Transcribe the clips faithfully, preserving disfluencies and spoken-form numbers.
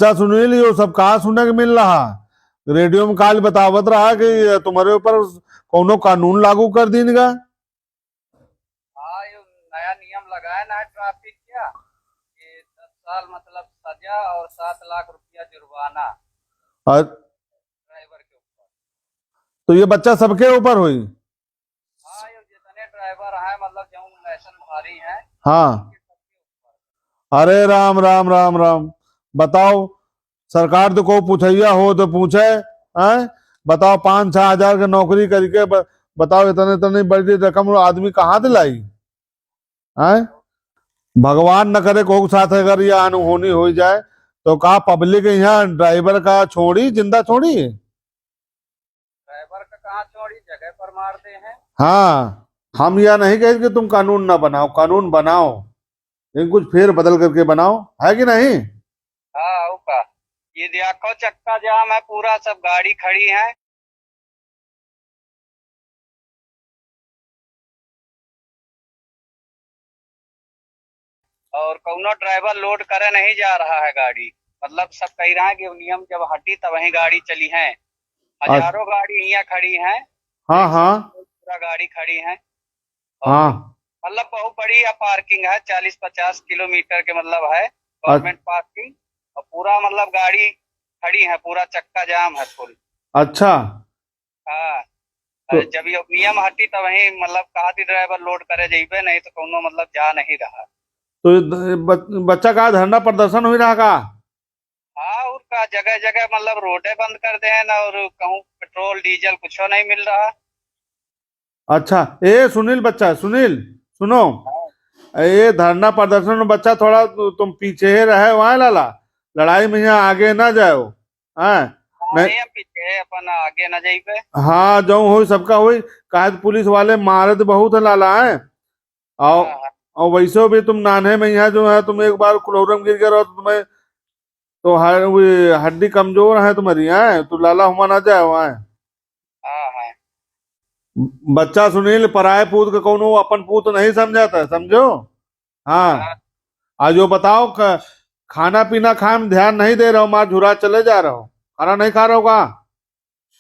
अच्छा सुनील, यो सब कहाँ सुने के मिल रहा? रेडियो में काल बतावत रहा कि तुम्हारे ऊपर कौनो कानून लागू कर दीन गा। हाँ, यो नया नियम लगाए ना है ट्रैफिक का, कि दस साल मतलब सजा और सात लाख रुपया जुर्माना और ड्राइवर के ऊपर। तो ये बच्चा सबके ऊपर होई? हाँ, ये जितने ड्राइवर हैं, मतलब, जौन लाइसेंस भारी हैं। हाँ। अरे राम, राम, राम, राम। बताओ, सरकार तो को पूछैया हो तो पूछे, हैं? बताओ, पाँच छह हजार के नौकरी करके ब-, बताओ, इतने, इतनी बड़ी रकम आदमी कहाँ से लाई, हैं? भगवान न करे, को साथ अगर यह अनहोनी हो जाए, तो का पब्लिक यहाँ ड्राइवर का छोड़ी, जिंदा छोड़ी? ड्राइवर का कहाँ छोड़ी, जगह पर मार दे हैं। हाँ, हम यह नहीं कहे कि तुम कानून ना बनाओ, कानून बनाओ, लेकिन कुछ फेर बदल करके बनाओ, है कि नहीं? हाँ, और का? ये देखो, चक्का जाम है पूरा, सब गाड़ी खड़ी है। और कौनो ड्राइवर लोड करे नहीं जा रहा है गाड़ी, मतलब, सब कह रहा है कि नियम जब हटी तब वहीं गाड़ी चली है। अच्छा। हजारों गाड़ी यहाँ खड़ी हैं। हाँ, हाँ। पूरा गाड़ी खड़ी है। और हाँ। मतलब, बहुत बढ़िया पार्किंग है, चालीस पचास किलोमीटर के, मतलब, है गवर्नमेंट पार्किंग। और पूरा, मतलब, गाड़ी खड़ी है, पूरा चक्का जाम है फुल। अच्छा। हाँ। तो अरे, जब ये नियम हटी, तब वहीं, मतलब, कहा थी ड्राइवर लोड करे जइबे, नहीं तो कौनो, मतलब, जा नहीं रहा। तो ये द-, बच-, बच्चा का धरना प्रदर्शन हुई रहा का? हाँ, और का, जगह जगह, मतलब, रोडे बंद कर दे हैं ना, और कहूँ पेट्रोल डीजल कुछो नहीं मिल रहा। अच्छा, ए सुनील बच्चा, सुनील, सुनो। हाँ। ए धरना प्रदर्शन में बच्चा थोड़ा तु-, तुम पीछे ही रहे, वहाँ लाला, लड़ाई में यहाँ आगे ना जाओ। हाँ, हाँ, नहीं। नहीं, हम पीछे है, अपन आगे ना जाइबे। हाँ, जौन होई सबका होई, काहे तो पुलिस वाले मारत बहुत है लाला, हैं? और, हाँ, हाँ। और वैसे भी तुम नान्हे में यहाँ जो है, तुम एक बार कुलौरम गिर गए रहो, तो तुम्हें तो हर-, वो हड्डी कमजोर है तुम्हारी, हैं? तो लाला हुआ ना जाए वहाँ। हाँ, हाँ। बच्चा सुनील, पराए पूत के कौनो अपन पूत नहीं समझाता, समझो? हाँ। हाँ। आज वो बताओ, क-, खाना पीना खाए में ध्यान नहीं दे रहो, मार झुरा चले जा रहो, खाना नहीं खा रहो का?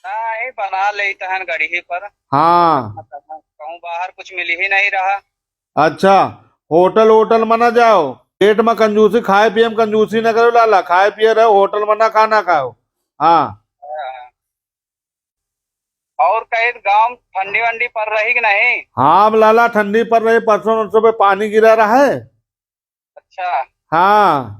नहीं, बना लेइत हन गड़ही पर। हाँ। कहूँ बाहर कुछ मिल ही नहीं रहा। अच्छा, होटल, होटल में ना जाओ, पेट में कंजूसी, खाए पिए में कंजूसी ना करो लाला, खाए पिए रहो, होटल में ना खाना खाओ। हाँ। हाँ। और कहीं गाँव ठंडी वंडी पड़ रही कि नहीं? हाँ, अब लाला ठंडी पड़ रही, परसों नरसों पे पानी गिरा रहा है। अच्छा। हाँ,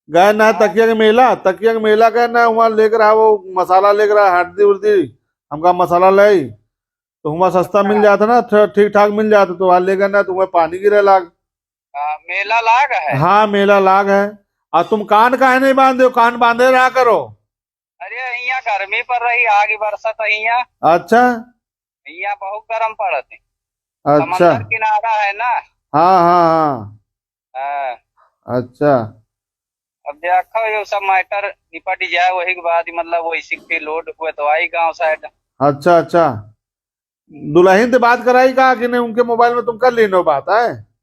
गए ना हाँ। तकिया के मेला, तकिया के मेला गए ना, वहाँ लेके रहा वो मसाला लेके रहा, हल्दी उर्दी, हमका मसाला लाई, तो वहाँ सस्ता मिल अच्छा। जाता ना, ठ-, ठीक ठाक मिल जाता, तो वहाँ ले गए ना, तो वहाँ पानी गिरे लाग। हाँ, मेला लाग है। हाँ, मेला लाग है। आ तुम कान काहे नहीं बांधे हो? कान बांधे रहा करो। अरे, हियाँ गर्मी पड़ रही, आगी बरसत है हियाँ। अच्छा। हियाँ बहुत गरम पड़त है। अच्छा। समंदर किनारा है ना। हाँ, हाँ, हाँ। हाँ। अच्छा। अब देखो, ये सब मैटर निपट जाए, वही के बाद ही, मतलब, वैसे के लोड हुए तो आई गाँव साइड। अच्छा, अच्छा। दुल्हन से बात कराई का कि नहीं? उनके मोबाइल में तुम कर लीनो बात, है?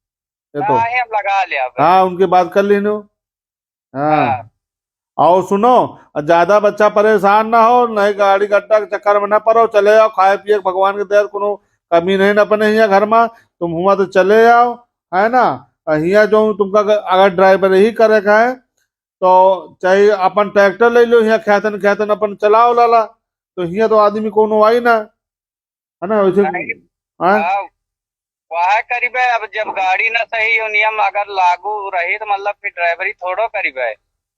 ये तो हाँ, ये हम लगा लिया अब। हाँ, उनके बात कर लीनो। हाँ। हाँ। और सुनो, ज्यादा बच्चा परेशान ना हो, नहीं गाड़ी गड्ढा के चक्कर में ना पड़ो, चले जाओ, खाए पिए के भगवान के दया से कोनो कमी नहीं ना बने हियाँ घर में, तुम हुआ तो चले जाओ, है ना? और हियाँ जो तुमका अगर, अगर ड्राइवर ही करे का है, तो चाहे अपन ट्रैक्टर ले लो, हियाँ खेतन खेतन अपन चलाओ लाला, तो हियाँ तो आदमी कोनो आई ना। है ना, वैसे नहीं, हाँ? हाँ, वह करीबे, अब जब गाड़ी ना सही हो, नियम अगर लागू रही, तो मतलब फिर ड्राइवरी थोड़ो करीबे।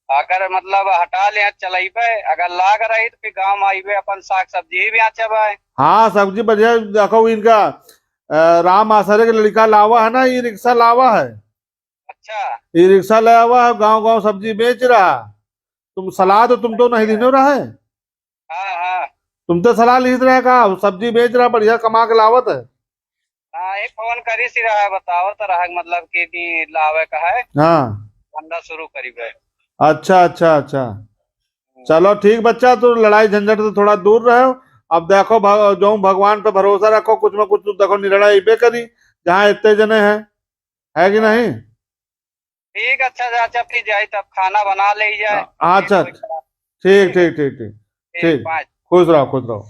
अगर मतलब हटा ले, चलाइबे, अगर लाग रही, तो फिर गाँव में आइबे, अपन साग सब्जी ही बेचब है। हाँ, सब्जी बढ़िया। देखो, इनका, अ, राम आसरे के लड़का लावा है ना, ई रिक्शा लावा है। अच्छा। ई रिक्शा ले आवा है, गाँव गाँव सब्जी बेच रहा। तुम सलाह तो तुम तो नहीं दिनो रहे। हाँ, हाँ। तुम तो सलाह लीत रहे का, सब्जी बेच रहा, बढ़िया कमा के लावत है। हाँ, एक फोन करी सी रहा है, बताओ तो रहा है, मतलब कि नी लावे का है। हाँ। धंधा शुरू करीबे। अच्छा, अच्छा, अच्छा। हम्म। चलो ठीक बच्चा, तो लड़ाई झंझट से थोड़ा दूर रहो। अब देखो, भग-, जो भगवान पे भरोसा रखो, कुछ में कुछ तो देखो निर्णय अइबे करी, जहाँ इतने जने हैं, है कि हाँ। नहीं? ठीक, अच्छा चाचा, फिर जाई तब खाना बना ले जाए। अच्छा, फिर कोई ठीक, ठीक, ठीक, ठीक, ठीक, ठीक। बाय। खुश रहो, खुश रहो।